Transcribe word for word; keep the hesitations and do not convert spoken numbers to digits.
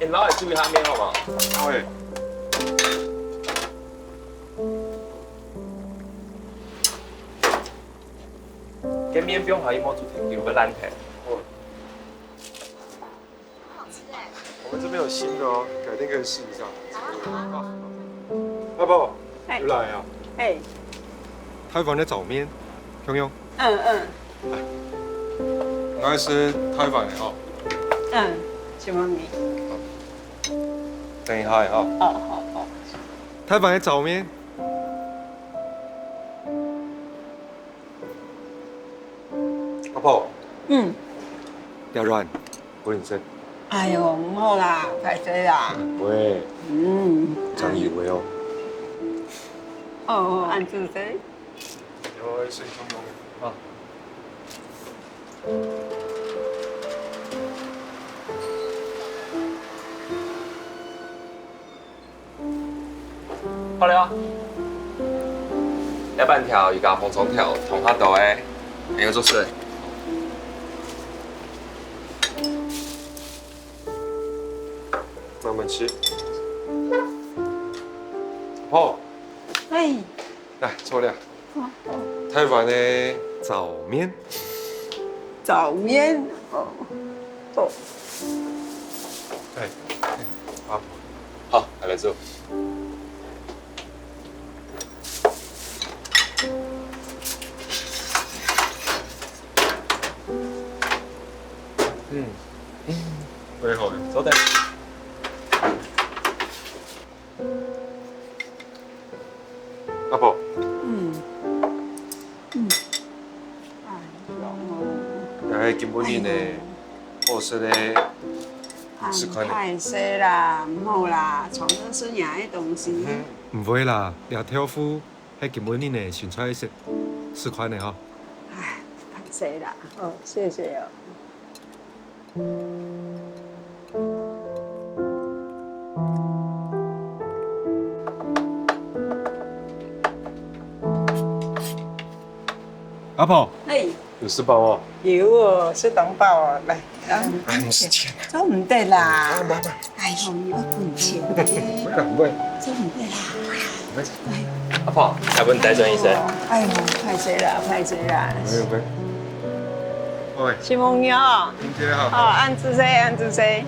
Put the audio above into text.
你老弟注意下面好無？好誒。該面放下去，莫煮忒久，會爛忒。哦。我們這邊有新的哦，改天可以試一下。阿寶，哎。又來啊。哎。台灣个炒麵，共樣。嗯，嗯。來。我愛食台灣个哦。嗯，請問你。等一下哦。哦，好，好。台灣个炒麵。阿婆。嗯。這卵，分你食。哎喲，毋好啦，歹勢啦。喂。嗯。醬油个哦。哦，哦，恁仔細。 有，先共用。啊。好了。這粄條有加紅蔥頭，同較多个，還有做事。慢慢食。好。哎。來，坐了。 台灣个炒麵。炒麵，哦，哦。哎，哎，阿婆。好，來，來坐。嗯，嗯，最好了，坐等。 阿婆。嗯。嗯。哎喲。這係今晡日呢，哎喲。好食个試看呢。哎，歹勢啦，毋好啦，常常食這个東西。嗯。毋會啦，這豆腐係今晡日呢新出來个試看呢吼。哎，歹勢啦，哦，謝謝哦。 阿婆。嘿。有食飽哦？有哦，食當飽哦，來。啊，哎，無時間。做毋得啦。啊，慢慢。哎喲，你愛分錢呢。不會啦，不會。做毋得啦。不會。來。阿婆，要不你帶轉一聲？哎喲，歹勢啦，歹勢啦。不會，不會。喂。承蒙你哦。今天好。哦，恁仔細，恁仔細。